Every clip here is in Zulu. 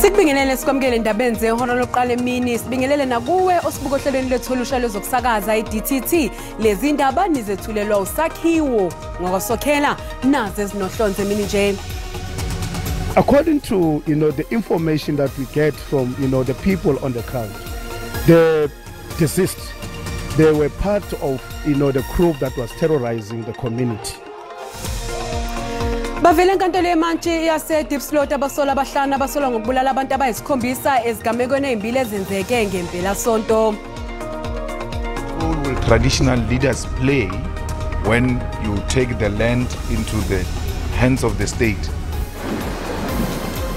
Sibingelele sikwamukele endabeni zehora lokuqala emini, sibingelele nakuwe osibuka ohlelweni lwethu olusha lwezokusakaza i-DTT. Lezi ndaba nizethulelwa uSakhiwo ngokwasokhela nazo ezinohlonze emini nje. According to the information that we get from the people on the ground, the deceased, they were part of the group that was terrorizing the community. Bavele enkantolo yemantshi yase-Diepsloot abasolwa abahlanu abasolwa ngokubulala abantu abayisikhombisa ezigamekweni ezimbili ezenzeke ngempelasonto. Role will traditional leaders play when you take the land into the hands of the state?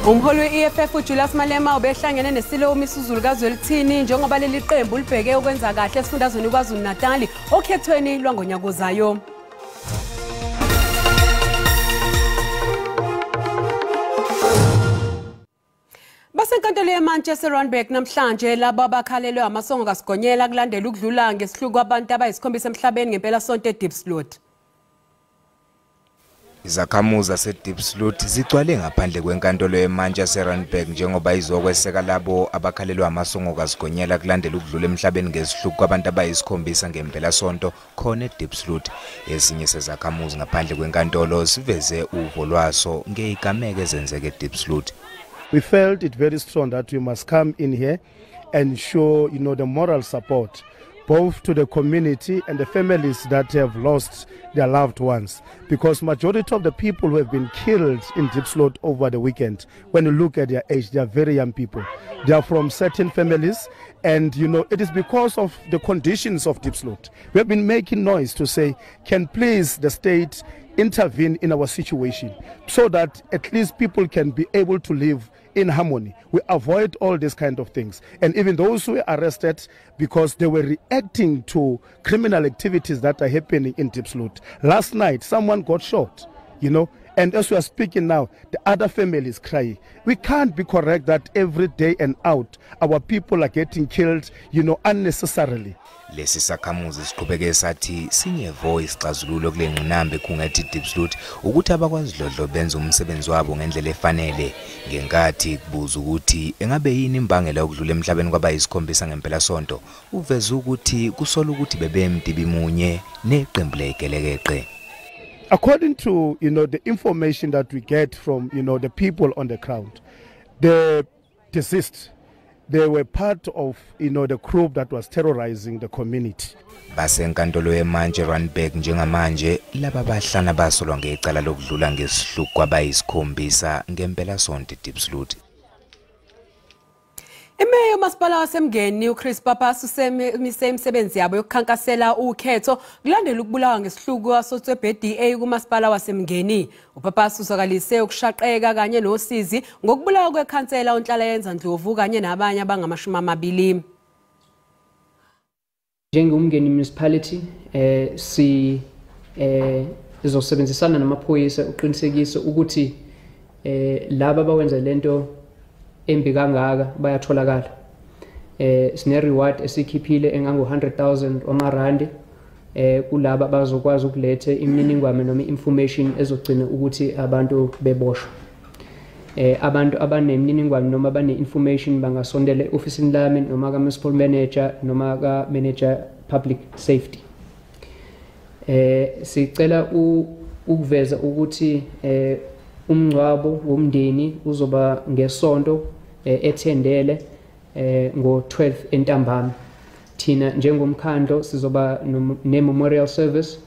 Umholi we-EFF uJulius Malema ubehlangene neSilo uMisuzulu kaZwelithini njengoba leli qembu libheke ukwenza kahle esifundazweni KwaZulu-Natal okhethweni lwangonyaka ozayo. Basenkantolo yemantshi yaseRandburg namhlanje labo abakhalelwe amasongo kaSigonyela kulandela ukudlula ngesihluku kwabantu abayisikhombisa emhlabeni ngempelasonto eDiepsloot. Izakhamuzi zaseDiepsloot zigcwale ngaphandle kwenkantolo yemantshi yaseRandburg njengoba izokweseka labo abakhalelwe amasongo kaSigonyela kulandela ukudlula emhlabeni ngesihluku kwabantu abayisikhombisa ngempelasonto khona eDiepsloot. Esinye sezakhamuzi ngaphandle kwenkantolo siveze uvo lwaso ngezigameko ezenzeke eDiepsloot. We felt it very strong that we must come in here and show, the moral support, both to the community and the families that have lost their loved ones. Because majority of the people who have been killed in Diepsloot over the weekend, when you look at their age, they are very young people. They are from certain families, and it is because of the conditions of Diepsloot. We have been making noise to say, can please the state intervene in our situation so that at least people can be able to live in harmony. We avoid all these kind of things. And even those who were arrested because they were reacting to criminal activities that are happening in Diepsloot. Last night, someone got shot, and as we are speaking now, the other family is crying. We can't be correct that every day and out, our people are getting killed, unnecessarily. Lesi sakhamuzi siqhubeke sathi sinyevo isixazululo kule ngqinamba ekhungethe iDiepsloot ukuthi abakwaZidlodlo benze umsebenzi wabo ngendlela efanele. Ngenkathi kubuza ukuthi engabe yini imbangela yokudlula emhlabeni kwabayisikhombisa ngempelasonto, uveze ukuthi kusola ukuthi bebemdibi munye neqembu lezigelekeqe. According to the information that we get from the people on the ground, the deceased, they were part of the group that was terrorizing the community. Basenkantolo yemantshi eRandburg njengamanje laba bahlanu basolwa ngecala lokudlula ngesihluku kwabayisikhombisa ngempelasonto eDiepsloot. Imeya yomasipala waseMngeni uChris Pappas usemise imisebenzi yabo yokukhankasela ukhetho kulandela ukubulawa ngesihluku kwasotswebhe DA kumasipala waseMngeni. uPappas uzwakalise ukushaqeka kanye nosizi ngokubulawa kwekhansela uNhlalayenza Ndlovu kanye nabanye abangama-20. NjengoMngeni municipality sizosebenzisana namaphoyisa uqinisekise ukuthi laba abawenza lento embi kangaka bayatholakala. Sine reward esikhiphile engango 100,000 wamarandi kulaba bazokwazi ukulethe imininingwane noma information ezogcina ukuthi abantu beboshwe. Abantu abanemininingwane noma abane information bangasondela eofisini lami noma ka municipal manager noma ka manager public safety. Sicela ukuveza ukuthi umngcwabo womndeni uzoba ngesonto ethendele ngo-12 entambama. Thina njengomkhandlo sizoba ne-memorial service,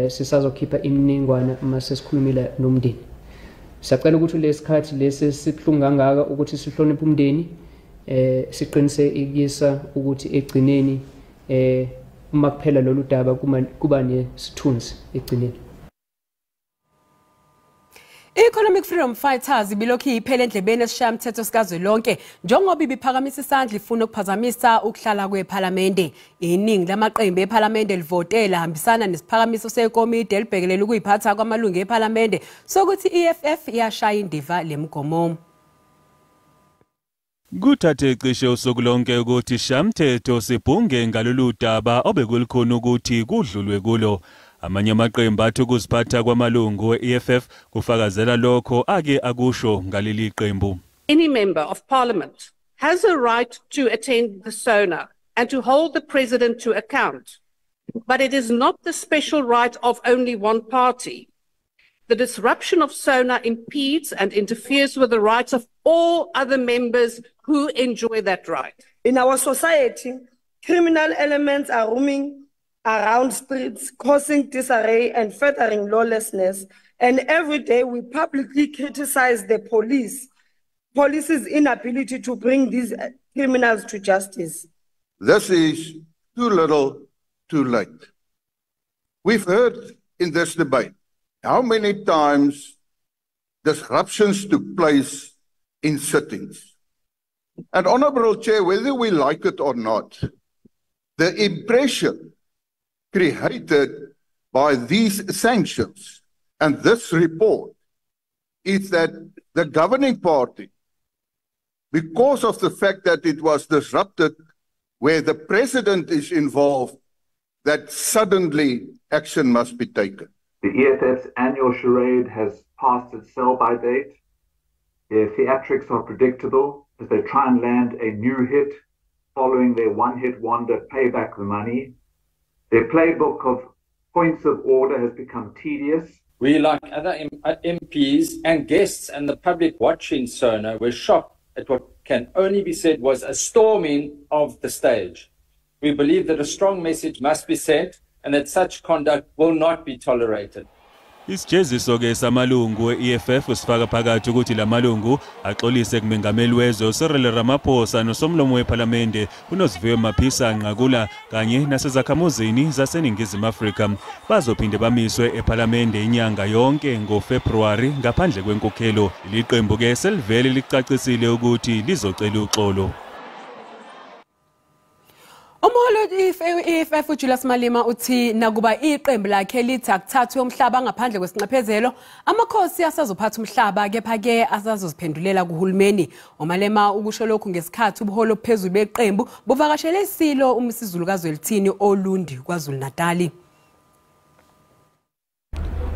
sisazokhipha imininingwane uma sesikhulumile nomndeni. Siyacela ukuthi lesikhathi lesi sibuhlungu kangaka ukuthi sihloniphe umndeni, siqinisekisa ukuthi egcineni uma kuphela lolu daba kuba nesithunzi egcineni. I-Economic Freedom Fighters ibilokhu iphele endlebeni esishayamthetho sikazwelonke njengoba ibiphakamisa isandla ifuna ukuphazamisa ukuhlala kwephalamende. Iningi lamaqembu ephalamende livotela hambisana nesiphakamiso sekomidi elibhekelela ukuyiphatha kwamalungu ephalamende sokuthi i-EFF iyashaya indiva lemigomo. Kuthathe cishe usuku lonke ukuthi isishayamthetho sibhunge ngalolu daba obekulikhona ukuthi kudlulwe kulo. Amanye amaqembu athi ukuziphatha kwamalungu e-EFF kufakazela lokho ake akusho ngaleli qembu. Any member of parliament has a right to attend the SONA and to hold the president to account. But it is not the special right of only one party. The disruption of SONA impedes and interferes with the rights of all other members who enjoy that right. In our society, criminal elements are roaming around streets, causing disarray and furthering lawlessness. And every day we publicly criticize the police's inability to bring these criminals to justice. This is too little, too late. We've heard in this debate how many times disruptions took place in sittings. And Honourable Chair, whether we like it or not, the impression created by these sanctions and this report is that the governing party, because of the fact that it was disrupted where the president is involved, that suddenly action must be taken. The EFF's annual charade has passed its sell-by date. Their theatrics are predictable as they try and land a new hit following their one-hit wonder, Pay Back the Money. Their playbook of points of order has become tedious. We, like other MPs and guests and the public watching SONA, were shocked at what can only be said was a storming of the stage. We believe that a strong message must be sent and that such conduct will not be tolerated. Isijeziso ke samalungu e-EFF sifaka phakathi ukuthi lamalungu axolise kumengameli wezwe Cyril Ramaphosa nosomlomo wePhalamende uNoziviwe Mapisa Nqakula kanye nasezakhamuzini zaseNingizimu Afrika. Bazophinde bamiswe ePhalamende inyanga yonke ngoFebruwari ngaphandle kwenkokhelo. Liqembu ke selivele licacisile ukuthi lizocela uxolo. Umholi we-EFF uJulius Malema uthi nakuba iqembu lakhe lithi akuthathwe umhlaba ngaphandle kwesinxephezelo, amakhosi asazophatha umhlaba kepha ke asazoziphendulela kuhulumeni. UMalema ukusho lokhu ngesikhathi ubuholi obuphezulu beqembu buvakashele isilo uMisuzulu kaZwelithini oLundi KwaZulu-Natali.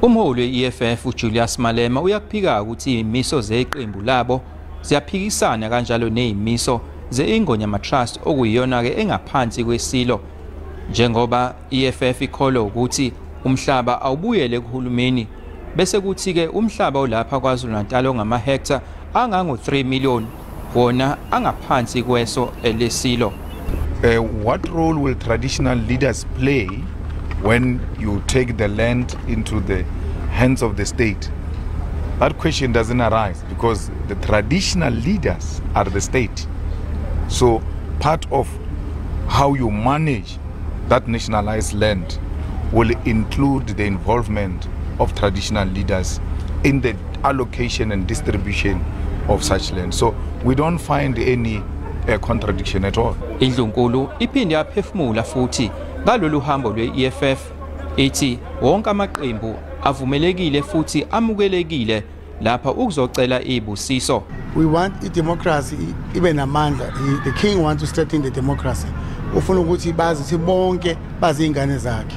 Umholi we-EFF uJulius Malema uyakuphika ukuthi imiso zeqembu labo ziyaphikisana kanjalo nezimiso ze-Ingonyama Trust okuyiyona-ke engaphansi kwesilo, njengoba i-EFF ikholwa ukuthi umhlaba awubuyele kuhulumeni, bese kuthi-ke umhlaba olapha KwaZulu-Natal ongamahektha angango-3 million wona angaphansi kweso lesilo. What role will traditional leaders play when you take the land into the hands of the state? That question doesn't arise because the traditional leaders are the state. So part of how you manage that nationalized land will include the involvement of traditional leaders in the allocation and distribution of such land. So we don't find any contradiction at all. Indlunkulu iphinde yaphefumula futhi ngalolu hambo lwe-EFF ithi wonke amaqembu avumelekile futhi amukelekile lapha ukuzocela ibusiso. We want i-democracy ibe namandla. The king wants to strengthen the democracy. Ufuna ukuthi bazi ukuthi bonke bazi ingane zakhe.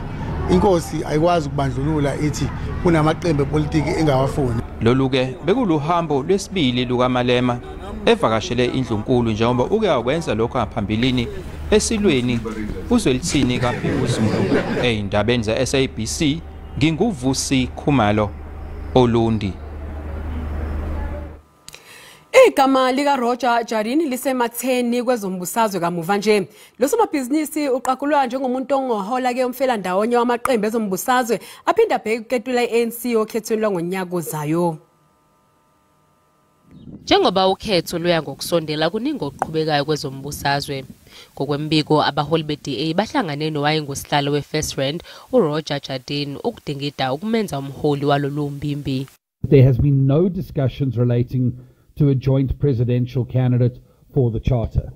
Inkosi ayikwazi ukubandlulula ithi kunamaqembu epolitiki engawafuni. Lolu ke bekuluhambo lwesibili lukaMalema evakashele indlunkulu, njengoba uke wakwenza lokho ngaphambilini esilweni uZwelithini kaBhekuzulu. Ey'ndabeni ze-SABC nginguVusi Khumalo, Olundi. Igama lika Roger Jardine lisematheni kwezombusazwe kamuva nje. Lo somabhizinisi uqakulwa njengomuntu ongohola ke umfelandawonye wamaqembu ezombusazwe aphinda abheke ukuketula i-ANC okhethweni lwangonyaka ozayo. Njengoba ukhetho luya ngokusondela, kuningi okuqhubekayo kwezombusazwe. Ngokwembiko, abaholi be-DA bahlangane nowayengusihlalo we-FirstRand uRoger Jardine ukudingida ukumenza umholi walolu mbimbi. There has been no discussions relating to a joint presidential candidate for the Charter.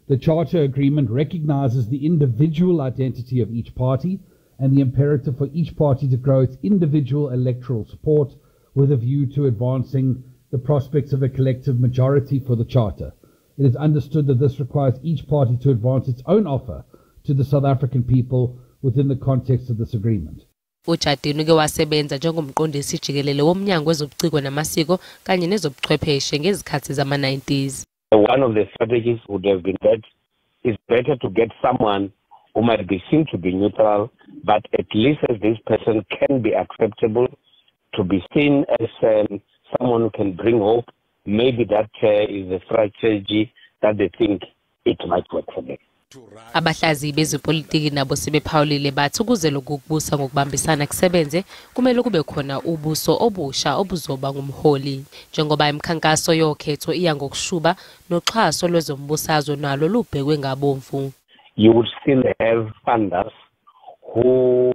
The Charter Agreement recognizes the individual identity of each party and the imperative for each party to grow its individual electoral support with a view to advancing the prospects of a collective majority for the Charter. It is understood that this requires each party to advance its own offer to the South African people within the context of this agreement. UJardine uke wasebenza njengomqondisi jikelele womnyango wezobuciko namasiko kanye nezobuchwepheshe ngezikhathi zama-90s. One of the strategies would have been that it's better to get someone who might be seen to be neutral, but at least as this person can be acceptable, to be seen as someone who can bring hope. Maybe that is a strategy that they think it might work for them. Abahlaziyi bezepolitiki nabo sebephawulile bathi ukuze lokhu kubusa ngokubambisana kusebenze kumele kube khona ubuso obusha obuzoba ngumholi. Njengoba imikhankaso yokhetho iya ngokushuba noxhaso lwezombusazwe nalo lubhekwe ngabomvu. You would still have funders who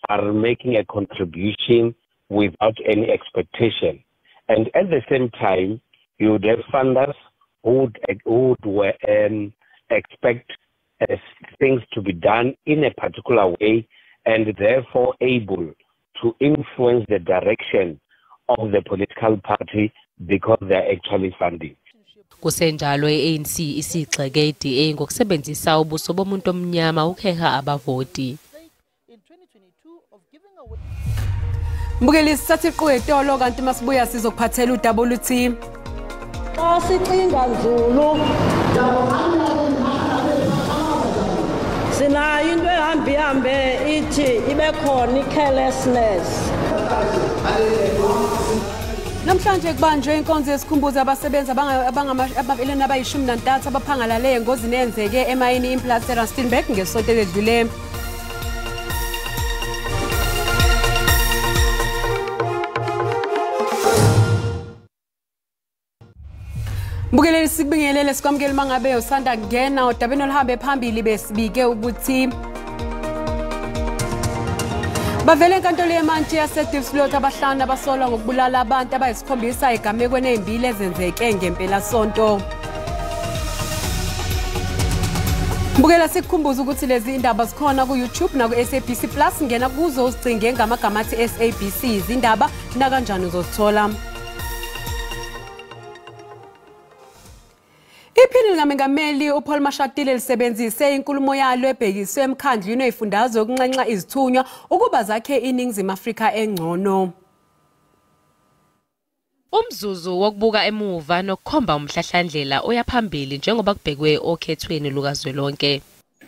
are making a contribution without any expectation. And at the same time, you would have funders who would expect things to be done in a particular way and therefore able to influence the direction of the political party because they are actually funding. Kusenjalo i-ANC isigxeke i-DA ngokusebenzisa ubuso bomuntu omnyama ukuheha abavoti. Mbukeli sithatha iqhuetolo kanti masibuya sizokuphathela udaba oluthi xa sicinga nzulu sinayo into ehamba ihambe ithi ibe khona i-carelessness. Namhlanje kubanjwe inkonzo yesikhumbuzo abasebenzi abangama-ababili abayi-13 abaphangalale engozini eyenzeke emayini Implats eRustenburg ngesonto eledlule. Mbukeleli sikubingelele sikwamukele mangabe usanda kungena odabeni oluhambe phambili besibike ukuthi bavele enkantolo yemantshi yaseDiepsloot abahlanu abasolwa ngokubulala abantu abayisikhombisa egamekweni ezimbili ezenzeke ngempelasonto. Mbukela sikukhumbuza ukuthi lezi indaba zikhona ku-YouTube naku-SABC Plus, ngena kuzo uzicinge ngamagama athi SABC izindaba nakanjani uzozithola. Iphini likamengameli uPaul Mashatile lisebenzise inkulumo yalo ebhekiswe emkhandlwini wezifundazwe ukunxenxa izithunywa ukuba zakhe iNingizimu Afrika engcono. Umzuzu wokubuka emuva nokukhomba umhlahlandlela oya phambili njengoba kubhekwe okhethweni lukazwelonke.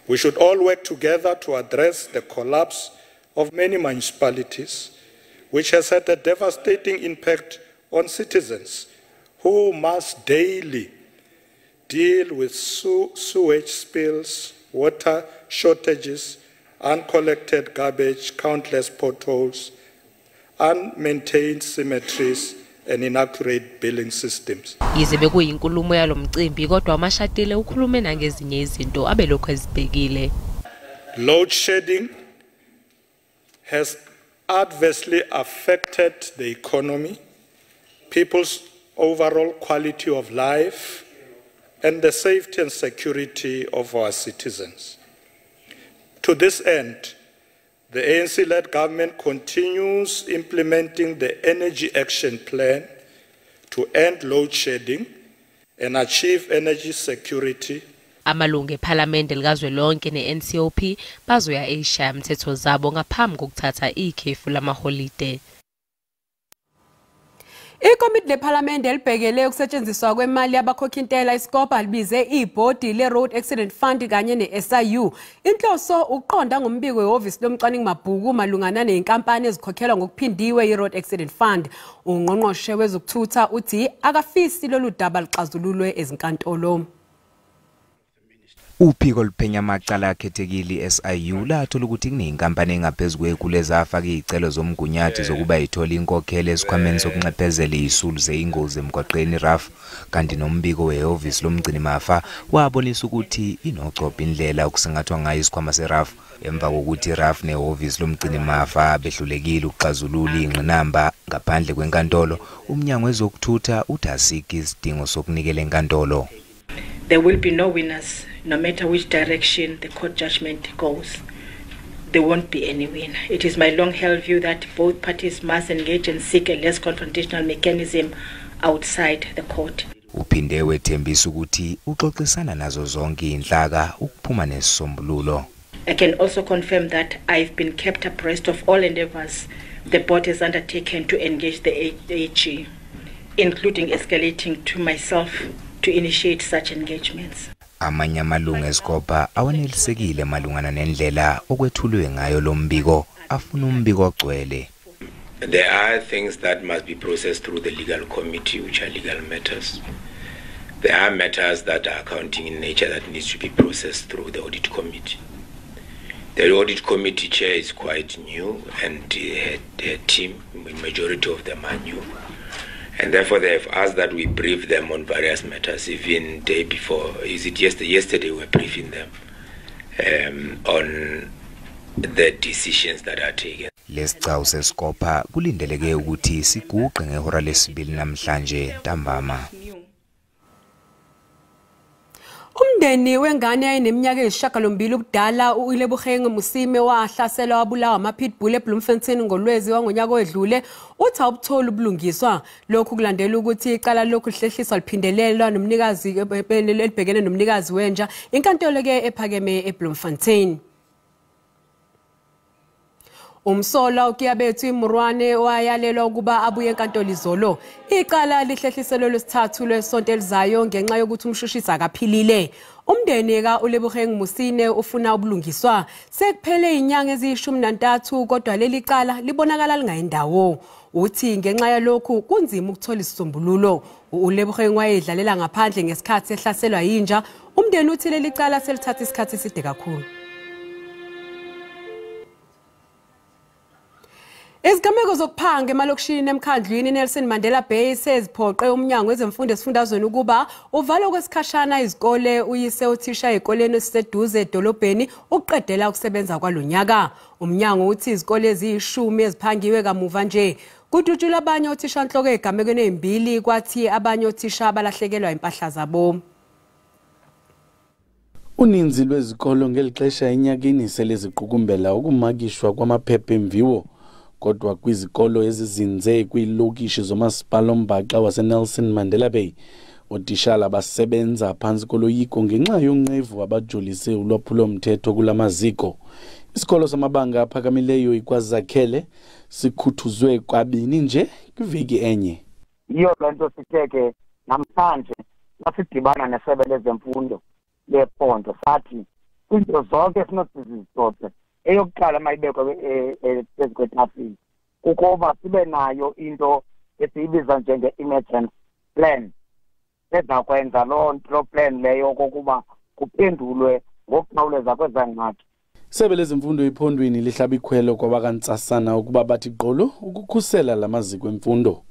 We should all work together to address the collapse of many municipalities, which has had a devastating impact on citizens who must daily deal with sewage spills, water shortages, uncollected garbage, countless potholes, unmaintained cemeteries, and inaccurate billing systems. Yize bekuyinkulumo yalomcimbi kodwa uMashatile ukhulume nangezinye izinto abelokhu ezibhekile. Load shedding has adversely affected the economy, people's overall quality of life, and the safety and security of our citizens. To this end, the ANC-led government continues implementing the Energy Action Plan to end load shedding and achieve energy security. Amalungu ePhalamende likazwelonke ne-NCOP bazoya eSishayamthetho zabo ngaphambi kokuthatha ikhefu lamaholide. Ikomiti lePhalamende elibhekele ukusetshenziswa kwemali yabakhokhi-ntela iScopa libize ibhodi le-Road Accident Fund kanye ne-SIU. Inhloso ukuqonda ngombiko wehhovisi lomcwaningi mabhuku malungana nezinkampani ezikhokhelwa ngokuphindiwe i-Road Accident Fund. Ungqongqoshe wezokuthutha uthi akafisi lolu daba luxazululwe ezinkantolo. Uphiko oluphenya amacala akhethekile i-SIU lathola ukuthi kuneyinkampani engaphezu kwekhulu ezafaka izicelo zomgunyathi zokuba ithole inkokhelo esikhwameni sokunxephezela izisulu zeyingozi emgwaqeni RAF, kanti nombiko wehhovisi lomgcinimafa wabonisa ukuthi inocopha indlela okusingathwa ngayo isikhwama se-RAF emva kokuthi i-RAF nehhovisi lomgcinimafa behlulekile ukuxazulula ingqinamba ngaphandle kwenkantolo. Umnyango wezokuthutha uthi asikho isidingo sokunikela enkantolo. There will be no winners, no matter which direction the court judgment goes. There won't be any winner. It is my long-held view that both parties must engage and seek a less confrontational mechanism outside the court. Uphinde wethembisa ukuthi uxoxisana nazo zonke inhlaka ukuphuma nesisombululo. I can also confirm that I've been kept abreast of all endeavors the board has undertaken to engage the AG, including escalating to myself to initiate such engagements. Amanye amalungu eScopa awanelisekile malungana nendlela okwethulwe ngayo lo mbiko, afuna umbiko ogcwele. There are things that must be processed through the legal committee, which are legal matters. There are matters that are accounting in nature that needs to be processed through the audit committee. The audit committee chair is quite new, and her team, majority of them are new. And therefore they have asked that we brief them on various matters. Even day before, is it yesterday? Yesterday we were briefing them on the decisions that are taken. Lesigcawu seScopa kulindeleke ukuthi siguqe ngehora lesibili namhlanje ntambama. Umndeni wengane ayineminyaka eyisishiyagalombili ubudala uLeboheng Mosime wahlaselwa wabulawa ama-pitbull eBloemfontein ngoLwezi wangonyaka odlule uthi awubutholi ubulungiswa. Lokhu kulandela ukuthi icala lokhu lihlehliswa liphindelelwa nomnikazi elibhekene nomnikazi wenja inkantolo ke ephakeme eBloemfontein. Umsolwa uKiyabethu Murwane wayalelwa ukuba abuye enkantolo izolo. Icala lihlehliselwe lwesithathu lwesonto elizayo ngenxa yokuthi umshushisi akaphilile. Umndeni kaLeboheng Mosime ufuna ubulungiswa. Sekuphele inyanga eziyi-13 kodwa leli cala libonakala lingayindawo. Uthi ngenxa yalokhu kunzima ukuthola isisombululo. uLeboheng wayedlalela ngaphandle ngesikhathi ehlaselwa yinja. Umndeni uthi leli cala selithatha isikhathi eside kakhulu. Izigameko zokuphanga emalokishini emkhandlwini Nelson Mandela Bay seziphoqe umnyango wezemfundo esifundazweni ukuba uvale okwesikhashana izikole uyise othisha ezikoleni esiseduze edolobheni ukuqedela ukusebenza kwalonyaka. Umnyango uthi izikole eziyi-10 eziphangiwe kamuva nje. Kudutshulwa abanye othishanhloko ezigamekweni ezimbili kwathi abanye othisha abalahlekelwa impahla zabo. Uninzi lwezikolo ngeli xesha enyakeni seleziqukumbela ukumakishwa kwamaphepha emviwo. Kodwa kwizikolo ezizinze kwiilokishi zomasipala ombaxa waseNelson Mandela Bay, ootishala basebenza phantsi koloyiko ngenxa yonqevu abajolise ulwaphulomthetho kula maziko. Isikolo samabanga aphakamileyo iKwaZakhele sikhuthuzwe kwabini nje kwiveki enye. Yiyo loo nto sithe ke namhlanje sasidibana nesebe lezemfundo lephondo sathi izinto zonke esinothi sizixoxe, eyokuqala mayibekwe phezu kwetafile kukuba sibe nayo into esiyibiza njenge-emergency plan ezakwenza loo plan leyo okokuba kuphendulwe ngokukhawuleza kwezaa ngxaki. Isebe lezemfundo ephondweni lihlaba ikhwelo kwabakantsasana ukuba bathi gqolo ukukhusela la maziko emfundo.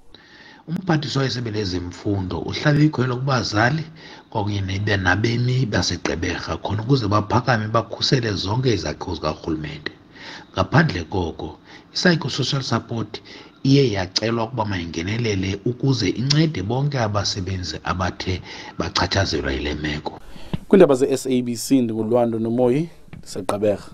Umphathiswa wesebe lezemfundo uhlaba ikhwelo kubazali kwakunye nabemi baseGqeberha khona ukuze baphakame bakhusele zonke izakhiwo zikarhulumente. Ngaphandle koko, i-psychosocial support iye yacelwa ukuba mayingenelele ukuze incede bonke abasebenzi abathe bachatshazelwa yile meko. Kwiindaba ze-SABC ndinguLwando Nomoyi, ndiseGqeberha.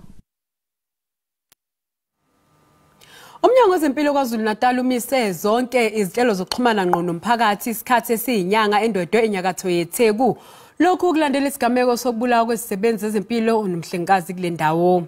Umnyango wezempilo KwaZulu-Natal umise zonke izinhlelo zokuxhumana ngqo nomphakathi isikhathi esiyinyanga eNdwedwe enyakatho yeTheku. Lokhu kulandela isigameko sokubulawa kwezisebenzi zezempilo nomhlengikazi kule ndawo.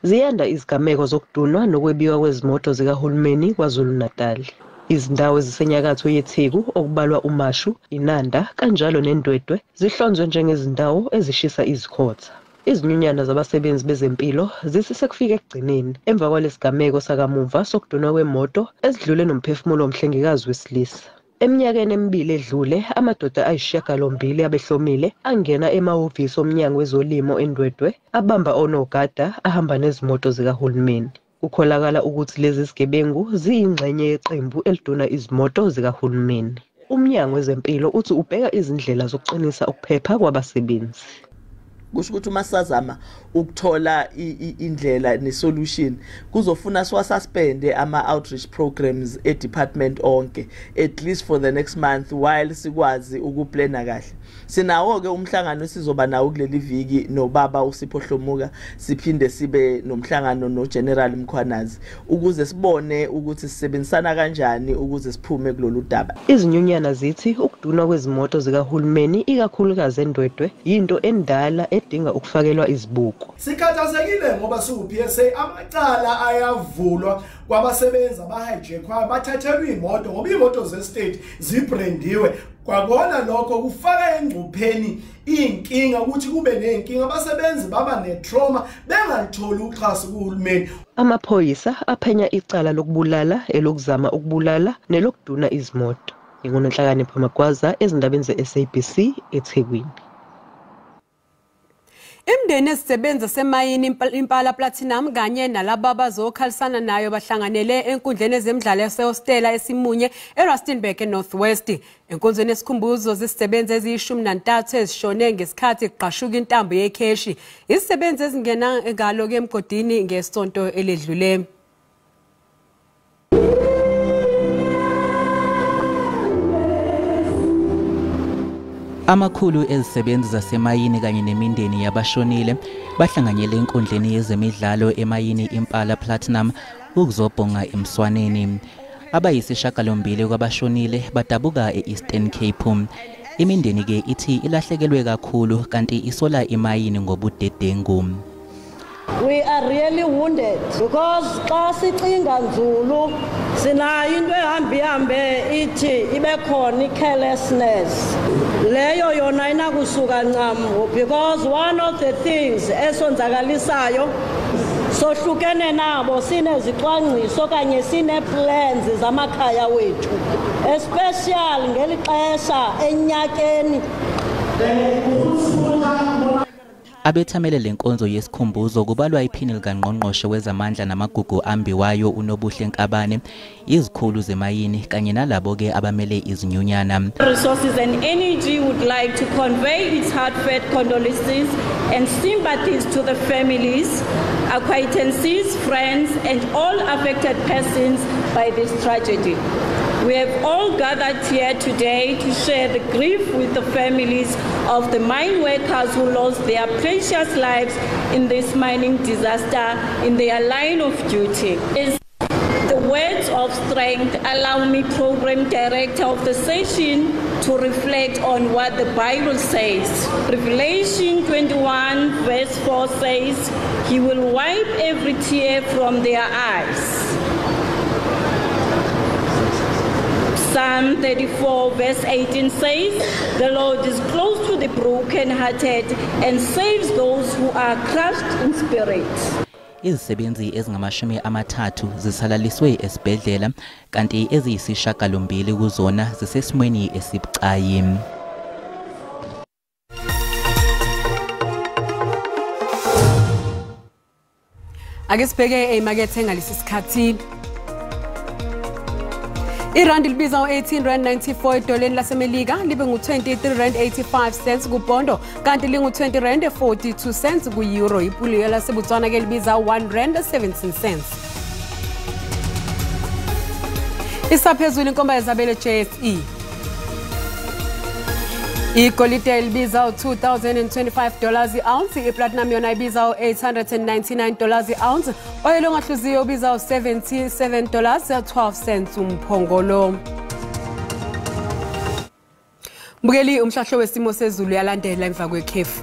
Ziyanda izigameko zokudunwa nokwebiwa kwezimoto zikahulumeni KwaZulu-Natal. Izindawo ezisenyakatho yeTheku okubalwa uMashu, Inanda kanjalo neNdwedwe zihlonzwe njengezindawo ezishisa izikhotha. Izinyunyana zabasebenzi bezempilo zithi sekufike ekugcineni emva kwalesigameko sakamuva sokudunwa kwemoto esidlule nomphefumulo womhlengikazi wesilisa. Eminyakeni emibili edlule, amadoda ayi-8 abehlomile angena emahhovisi omnyango wezolimo eNdwedwe abamba onogada ahamba nezimoto zikahulumeni. Kukholakala ukuthi lezi zigebengu ziyingxenye yeqembu eliduna izimoto zikahulumeni. Umnyango wezempilo uthi ubheka izindlela zokuqinisa ukuphepha kwabasebenzi. Kusho ukuthi uma sazama ukuthola indlela ne-solution kuzofuna siwasuspende ama-outreach programs e-department onke at least for the next month while sikwazi ukuplana kahle. Sinawo-ke umhlangano esizoba nawo kuleli viki nobaba uSipho Hlomuka, siphinde sibe nomhlangano no-General Mkhwanazi ukuze sibone ukuthi sisebenzisana kanjani ukuze siphume kulolu daba. Izinyunyana zithi ukudunwa kwezimoto zikahulumeni ikakhulukazi eNdwedwe yinto endala edinga ukufakelwa izibuko. Sikhathazekile ngoba siwu-PSA amacala ayavulwa kwabasebenzi abahijackwayo bathathelwa iy'moto ngoba iy'moto ze-state zibrandiwe. Kwabona lokho kufaka engcupheni iy'nkinga ukuthi kube ney'nkinga abasebenzi baba ne-trauma bengalitholi uxhaso kuhulumeni. Amaphoyisa aphenya icala lokubulala, elokuzama ukubulala nelokuduna izimoto. NginguNonhlakanipho Magwaza ezindabeni ze-SABC eThekwini. Imindeni ezisebenza semayini Impala Platinum kanye nalabo abazokhalisana nayo bahlanganele enkundleni ezemidlalo yasehostela esimunye eRustenburg eNorth West. Enkonzweni yesikhumbuzo zisisebenzi eziyi-13 ezishone ngesikhathi kuqashuka intambo yekheshi. Izisebenzi ezingena ngalo ke emgodini ngesonto eledlule. Amakhulu ezisebenzi zasemayini kanye nemindeni yabashonile bahlanganyele enkundleni yezemidlalo emayini Impala Platinum ukuzobhonga emswaneni. Abayisishiyagalombili kwabashonile badabuka e-Eastern Cape. Imindeni ke ithi ilahlekelwe kakhulu kanti isola imayini ngobudedengu. We are really wounded because xa sicinga nzulu sinayo into ehamba ihambe ithi ibe khona i-carelessness. Leyo yona inakusuka ncam because one of the things esonzakalisayo sohlukene nabo sinezicwangciso okanye sine-plans zamakhaya wethu, especially ngeli xesha enyakeni. Abethamele lenkonzo yesikhumbuzo kubalwa iphini likangqongqoshe wezamandla namagugu ambiwayo uNobuhle Nkabane, izikhulu zemayini kanye nalabo-ke abamele izinyunyana. Resources and Energy would like to convey its heartfelt condolences and sympathies to the families, acquaintances, friends and all affected persons by this tragedy. We have all gathered here today to share the grief with the families of the mine workers who lost their precious lives in this mining disaster in their line of duty. As the words of strength allow me, Program Director of the session, to reflect on what the Bible says. Revelation 21 verse 4 says, "He will wipe every tear from their eyes." Psalm 34 verse 18 says, "The Lord is close to the brokenhearted and saves those who are crushed in spirit." Izisebenzi ezingama-30 zisalaliswe esibhedlela kanti eziyisishiyagalombili kuzona zisesimweni esibucayi. Ake sibheke emakethe ngalesi sikhathi. Irandi libiza u-18.94 edoleni laseMelika, libe ngu-23.85 kupondo, kanti lingu-20.42 ku-euro. Ipula laseBotswana ke libiza R1.17. Isaphezulu inkomba yezabelo JSE. Igolide libiza $2,025 i-ounce, iplatinum yona ibiza $899 i-ounce, oyelo ongahluziyo ubiza $77.12 umphongolo. Mbukeli, umhlahlo wesimo sezulu uyalandela emva kwekhefu.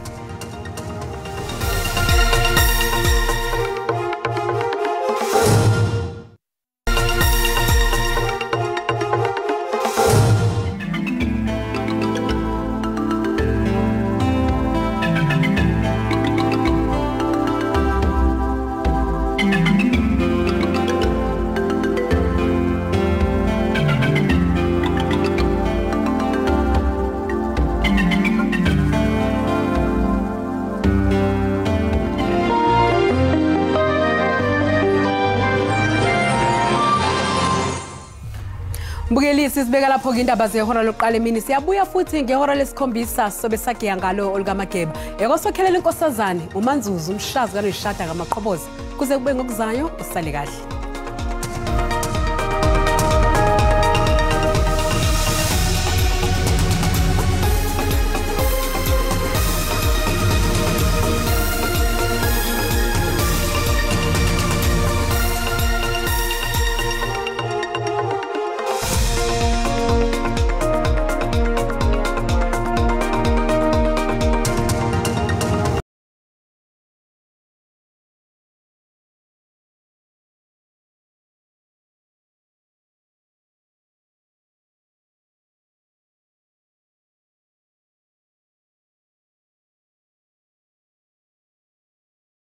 Mbukeli, sisibeka lapho indaba zehora lokuqala emini. Siyabuya futhi ngehora lesikhombisa sobe sagiya ngalo olukaMageba. Ekosokhelela inkosazane uManzuzu umshazi kaNoyishada kaMaqhoboza. Kuze kube ngokuzayo, usale kahle.